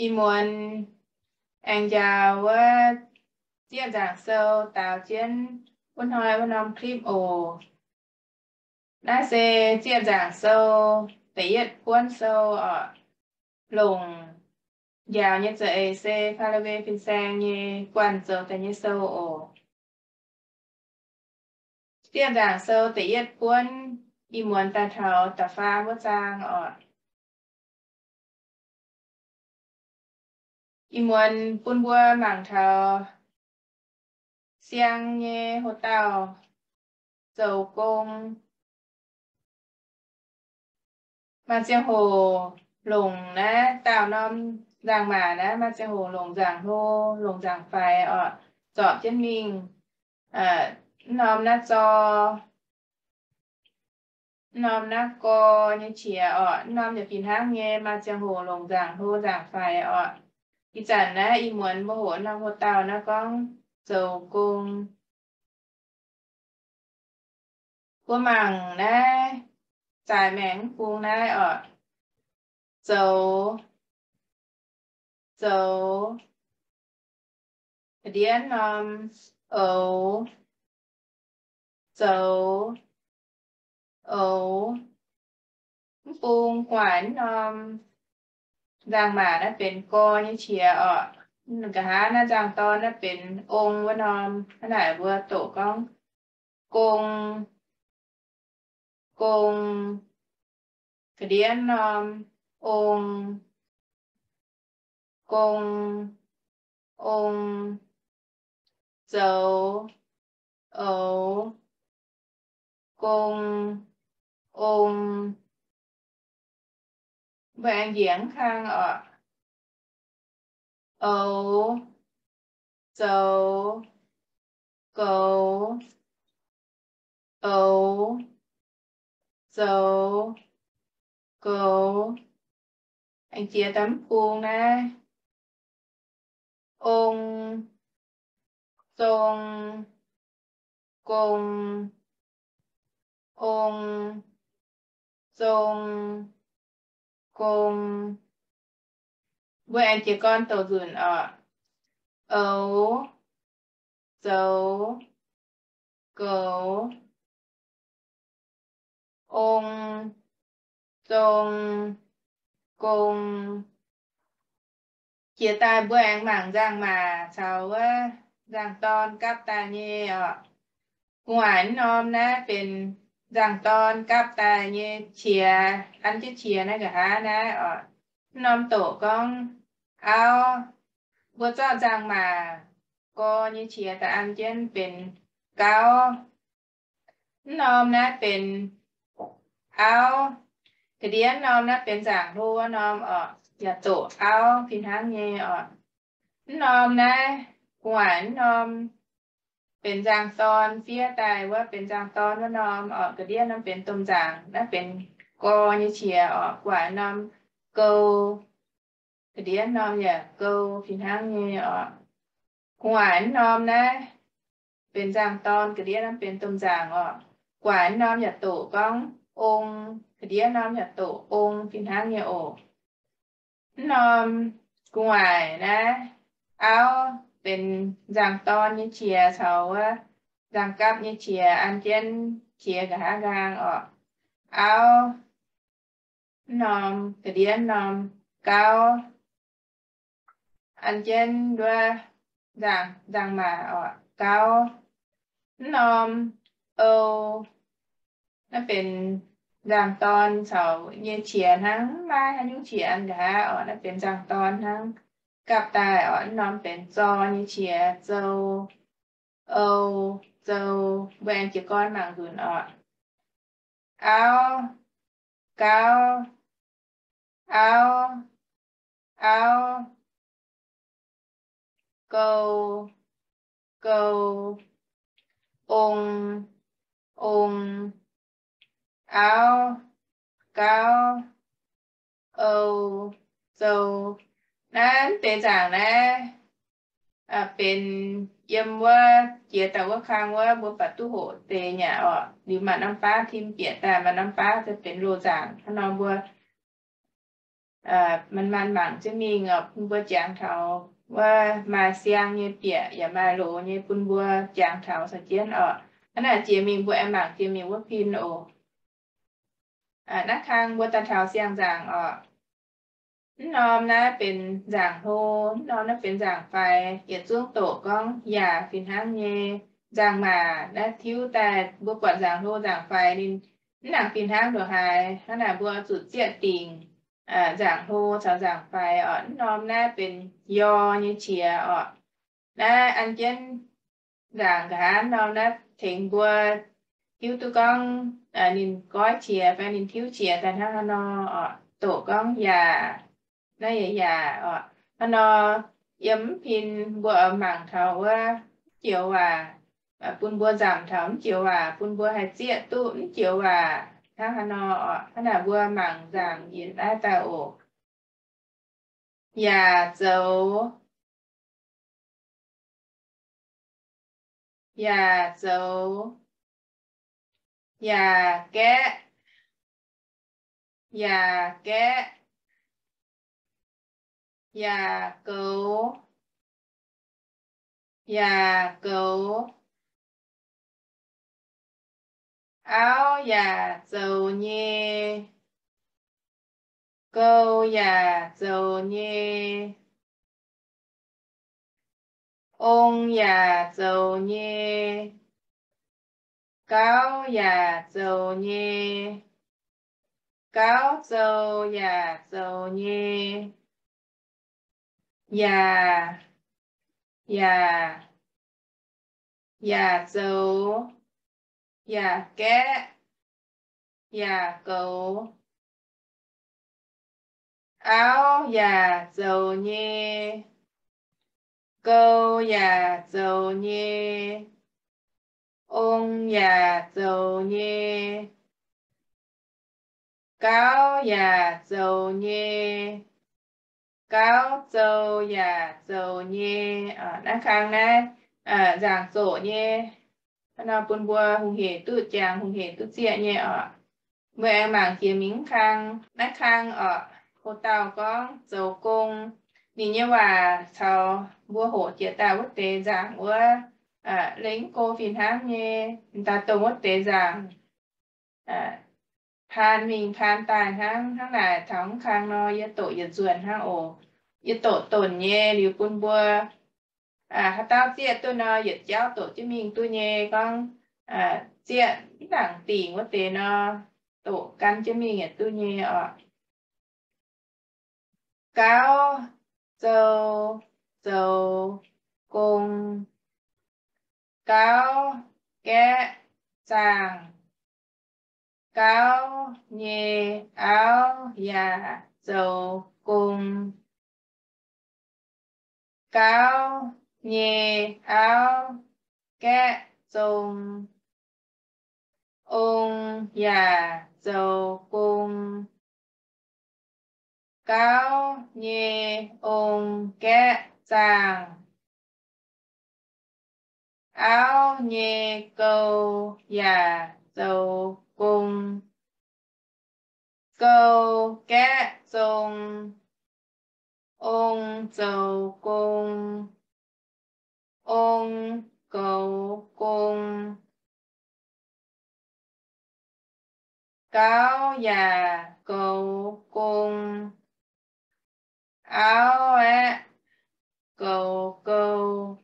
ih muonz aengx njaaux wuov zieqv nzaangc sou daaux jienv wuov hnoi wuov norm clip oc. Naaiv se zieqv nzaangc sou da'yietv buonv sou oc. Longc njaaux nyei za'eix se Faalawe fin-saeng nyei guanh zoux daaih nyei sou oc. Zieqv nzaangc sou da'yietv buonv, ih muonz daaih taux da'faam wuov zaang oc. Ih muonz bun mbuo mangc taux siang nyei hoc-dauh zoux gong. Maaih ziangh hoc longc naaiv daauh norm nzaangc-maac naaiv, maaih ziangh hoc longc nzaangc-hlo, longc nzaangc-faix oc, zorpc jienv mingh. Mv norm naaiv zor, mv norm naaiv gor nyei qiex oc. Mv norm yaac fih hnangv nyei, maaih ziangh hoc longc nzaangc-hlo nzaangc-faix oc. Ih zanc naaiv ih muonz mbuo hoqc norm hoc-dauh naaiv gorngv zoux gong. Mbuo mangc naaiv zaaix maengx mv bung naaiv oc. Zoux, zoux, ga'ndiev norm oux, zoux, oux. Mv bung gu'nguaaic mv norm nzaangc-maac naaiv benx gor nyei qiex oc. Nqa'haav naaiv nzangc-dorn naaiv benx ong wuov norm. Hnangv naaic mbuo doqc gorngv gong, gong, ga'ndiev norm ong, gong, ong, zoux, oux, gong, ong. Mbuo aengx njiec mv kang oc. Oux, zoux, goux, oux, zoux, goux. Aengx jiex daaih mv bung naaiv. Ong, zong, gong, ong, zong, gong. Mbuo aengx jiez gorn doqc nzunc oc. Oux, zoux, goux, ong, zong, gong. Jiex daaih mbuo aengx mangc nzangc-maac caux wuov nzangc-dorn gapv daaih nyei oc. Gu'nguaaic mv norm naaiv benx nzangc-dorn gapv daaih nyei qiex, an jienv qiex naaiv nqa'haav naaiv oc. Mv norm doqc gorngv auv. Mbuo zorqv nzangc-maac gor nyei qiex daaih an jienv benx gauv. Mv norm naaiv benx auv. Ga'ndiev norm naaiv benx nzangc-hlo wuov norm oc, yaac doqc auv fih hnangv nyei oc. Mv norm naaiv gu'nguaaic mv norm benx nzangc-dorn fiev daaih wuov benx nzangc-dorn wuov norm oc. Ga'ndiev norm benx domh nzaangc, naaiv benx gor nyei qiex oc. Gu'nguaaic norm gou, ga'ndiev norm yaac gou fih hnangv nyei oc. Gu'nguaaic mv norm naaiv benx nzangc-dorn, ga'ndiev norm benx domh nzaangc oc. Gu'nguaaic mv norm yaac doqc gorngv ong, ga'ndiev norm yaac doqc ong fih hnangv nyei oc. Mv norm gu'nguaaic naaiv auv benx nzangc-dorn nyei qiex caux wuov nzangc-gapv nyei qiex an jienv qiex nqa'haav nqaang oc. Auv, mv norm ga'ndiev norm gauv, an jienv wuov nzangc, nzangc-maac oc, gauv. Mv norm ou, naaiv benx nzangc-dorn caux nyei qiex hnangv, maiv haaix nyungc qiex an nqa'haav oc. Naaiv benx nzangc-dorn hnangv gapv daaih oc. Mv norm benx zor nyei qiex, zou, ou, zou. Mbuo aengx jiez gorn mangc nzunc oc. Auv, gauv, auv, auv, gou, gou, ong, ong, auv, gauv, ou, zou. Naaiv deix nzaangc naaiv benx yiem wuov jiex daaih wuov kang wuov mbuo baac duqv hoqc deix nyei oc. Liuz maaih norm baav tim bieqc daaih, maaih norm baav se benx loz nzaangc hnangv nor mbuo manc-manc mangc jienv mingh oc. Bun mbuo jangx taux wuov maaih siang nyei bieqc yaac maaih loz nyei bun mbuo jangx taux caux jienv oc. Hnangv naaic jiex mingh mbuo aengx mangc jiex mingh wuov pin oc. Naaiv kang mbuo daaih taux siang-nzaangc oc. Mv norm naaiv benx nzaangc hlo, mv norm naaiv benx nzaangc faix, yietc zungv doqc gorngv yaac fih hnangv nyei. Nzaangc maac naaiv tiuv daaih mbuo buatc nzaangc hlo nzaangc faix ninh mv nangc fih hnangv ndongc haaix. Hnangv naaic mbuo zuqc zieqv dingc nzaangc hlo caux nzaangc faix oc. Mv norm naaiv benx yor nyei qiex oc. Naaiv an jienv nzaangc nqa'haav norm naaiv tengx mbuo hiuv duqv gorngv ninh goiv qiex fai ninh tiuv qiex daaih hnangv haaix nor oc. Doqc gorngv yaac, naaiv yaac yaac oc. Hnangv nor yiem mv pin mbuo oix mangc taux wuov joux waac, bun mbuo nzamc taux mv joux waac, bun mbuo haih zieqv duqv mv joux waac hnangv haaix nor oc. Hnangv naaic mbuo mangc nzaangc yietc naaiv daaih oc. Yaac zoux, yaac zoux, yaac gaeqv, yaac gaeqv, yaac goux, yaac goux. Auv yaac zoux nyei, gou yaac zoux nyei, ong yaac zoux nyei, gauv yaac zoux nyei, gauv zou yaac zoux nyei, yaac, yaac, yaac zoux, yaac gaeqv, yaac goux. Auv yaac zoux nyei, gou yaac zoux nyei, ong yaac zoux nyei, gauv yaac zoux nyei, gauv zou yaac zoux nyei. Naaiv kang naaiv nzaangc zoqc nyei. Hnangv nor bun mbuo hungh hec duqv jangx, hungh hec duqv zieqv nyei oc. Mbuo aengx mangc jiex mingh kang, naaiv kang oc, ho dauh gorngv zoux gong. Ninh nyei waac caux mbuo hoqc jiex daaih wuov deix nzaangc wuov, lengv go fih hnangv nyei. M'daaih dongh wuov deix nzaangc paan mingh paan daaih hnangv. Hnangv naaic taux mv kang nor, yie doqc yietc nzuonx hnangv oc. Yie doqc donc nyei liuz bun mbuo haaix dauh zieqv duqv nor, yietc jauv doqc jienv mingh duqv nyei. Gorngv zieqv mv nangc dingc wuov deix nor, doqc gan jienv mingh yaac duqv nyei oc. Gauv zou zoux gong. Gauv gaeqv zaangh. Gauv nyei auv yaac zoux gong. Gauv nyei auv gaeqv zong. Ong yaac zoux gong. Gauv nyei ong gaeqv zaangh. Auv nyei gou yaac zoux gong. Gou gaeqv zong. Ong zoux gong. Ong goux gong. Gauv yaac goux gong. Auv aeqv, goux gou.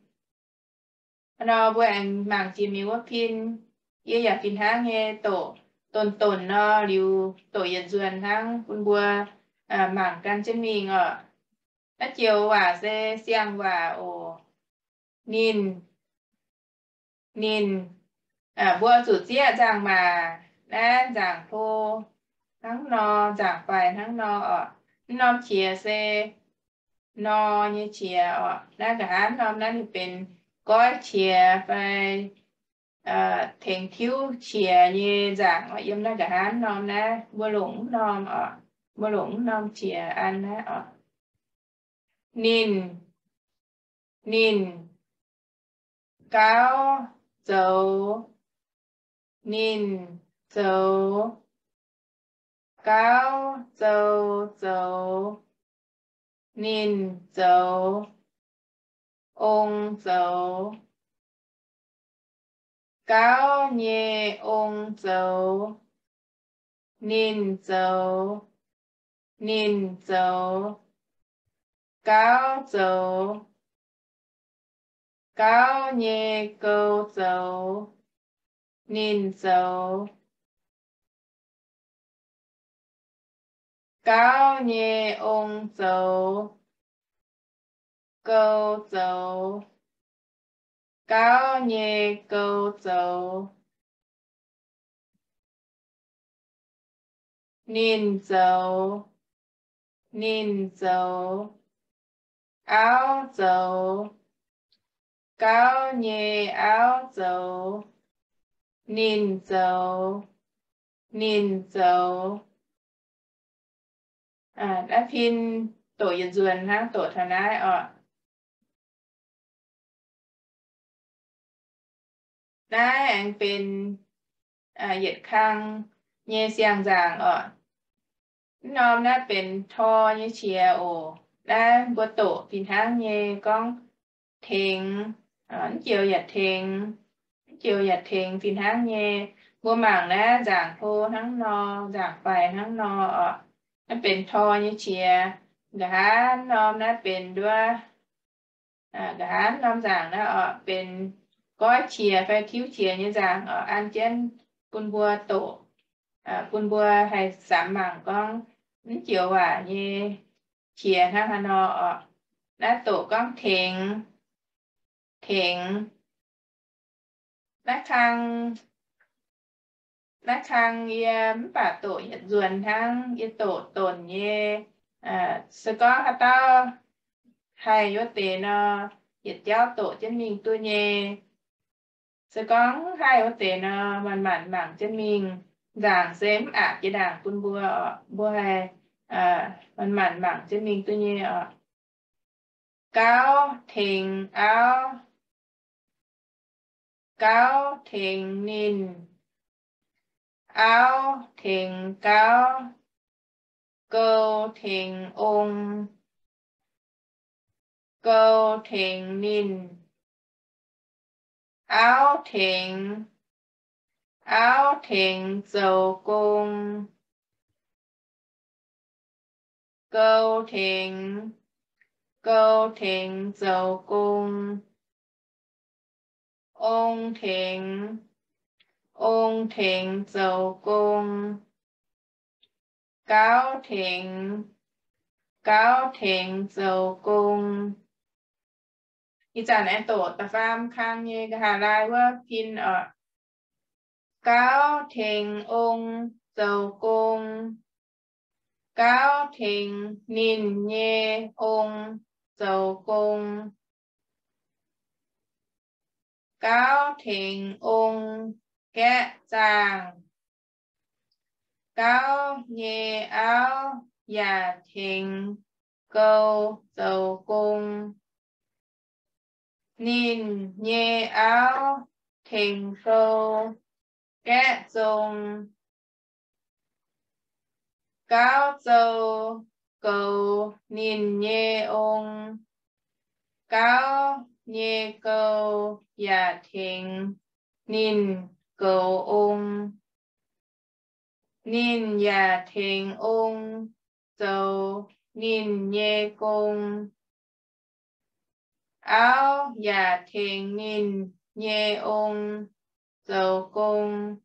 Nor mbuo aengx mangc jiex mingh wuov pin. Yie yaac fih hnangv nyei doqc, donc-donc nor liuz doqc yietc nzuonx hnangv bun mbuo mangc gan jienv mingh oc. Naaiv joux waac se siang-waac oc. Ninh, ninh, mbuo zuqc zieqv nzangc-maac naaiv nzangc hlo hnangv nor, nzangc-faix hnangv nor oc. Mv norm qiex se nor nyei qiex oc. Naaiv nqa'haav norm naaiv ninh benx goiv qiex fai tengx tiuv qiex nyei nzangc oc. Yiem naaiv nqa'haav norm naaiv mbuo longc mv norm oc. Mbuo longc mv norm qiex an naaiv oc. Ninh, ninh, gauv zoux, ninh zoux, Gauv zoux zoux, ninh zoux, ong zoux. Gauv nyei ong zoux, ninh zoux, ninh zoux. Gauv zoux. Gauv nyei gou zoux, ninh zoux. Gauv nyei ong zoux, gou zoux. Gauv nyei gou zoux, ninh zoux, ninh zoux. Auv zoux. Gauv nyei auv zoux, ninh zoux, ninh zoux. Naaiv pin doqc yietc nzuonx hnangv doqc taux naaiv oc. Naaiv aengx benx yietc kang nyei siang-nzaangc oc. Mv norm naaiv benx tor nyei qiex oc. Naaiv mbuo doqc fih hnangv nyei gorngv tengx, mv joux yaac tengx, mv joux yaac tengx fih hnangv nyei. Mbuo mangc naaiv nzaangc hlo hnangv nor, nzaangc faix hnangv nor oc. Naaiv benx tor nyei qiex. Nqa'haav norm naaiv benx nduov, nqa'haav norm nzaangc naaiv oc, benx goiv qiex fai tiuv qiex nyei nzaangc oc. An jienv bun mbuo doqc, bun mbuo haih samx mangc gorngv mv joux waac nyei qiex hnangv haaix nor oc. Naaiv doqc gorngv tengx, tengx. Naaiv kang, naaiv kang yie mv baac doqc yietc nzuonx hnangv. Yie doqc donc nyei. Se gorngv haaix dauh haih wuov deix nor, yietc jauv doqc jienv mingh duqv nyei. Se gorngv haih wuov deix nor, manc-manc mangc jienv mingh. Nzaangc se mv aqc jiex ndaangc bun mbuo oc. Mbuo haih manc-manc mangc jienv mingh duqv nyei oc. Gauv tengx auv. Gauv tengx ninh. Auv tengx gauv. Gou tengx ong. Gou tengx ninh. Auv tengx. Auv tengx zoux gong. Gou tengx. Gou tengx zoux gong. Ong tengx. Ong tengx zoux gong. Gauv tengx. Gauv tengx zoux gong. Ih zanc aengx doqc da'faam kang nyei nqa'haav laai wuov pin oc. Gauv tengx ong zoux gong. Gauv tengx ninh nyei ong zoux gong. Gauv tengx ong gaeqv zaangh. Gauv nyei auv yaac tengx gou zoux gong. Ninh nyei auv tengx gou gaeqv zong. Gauv zoux goux ninh nyei ong. Gauv nyei gou yaac tengx ninh goux ong. Ninh yaac tengx ong zoux ninh nyei gong. Auv yaac tengx ninh nyei ong zoux gong.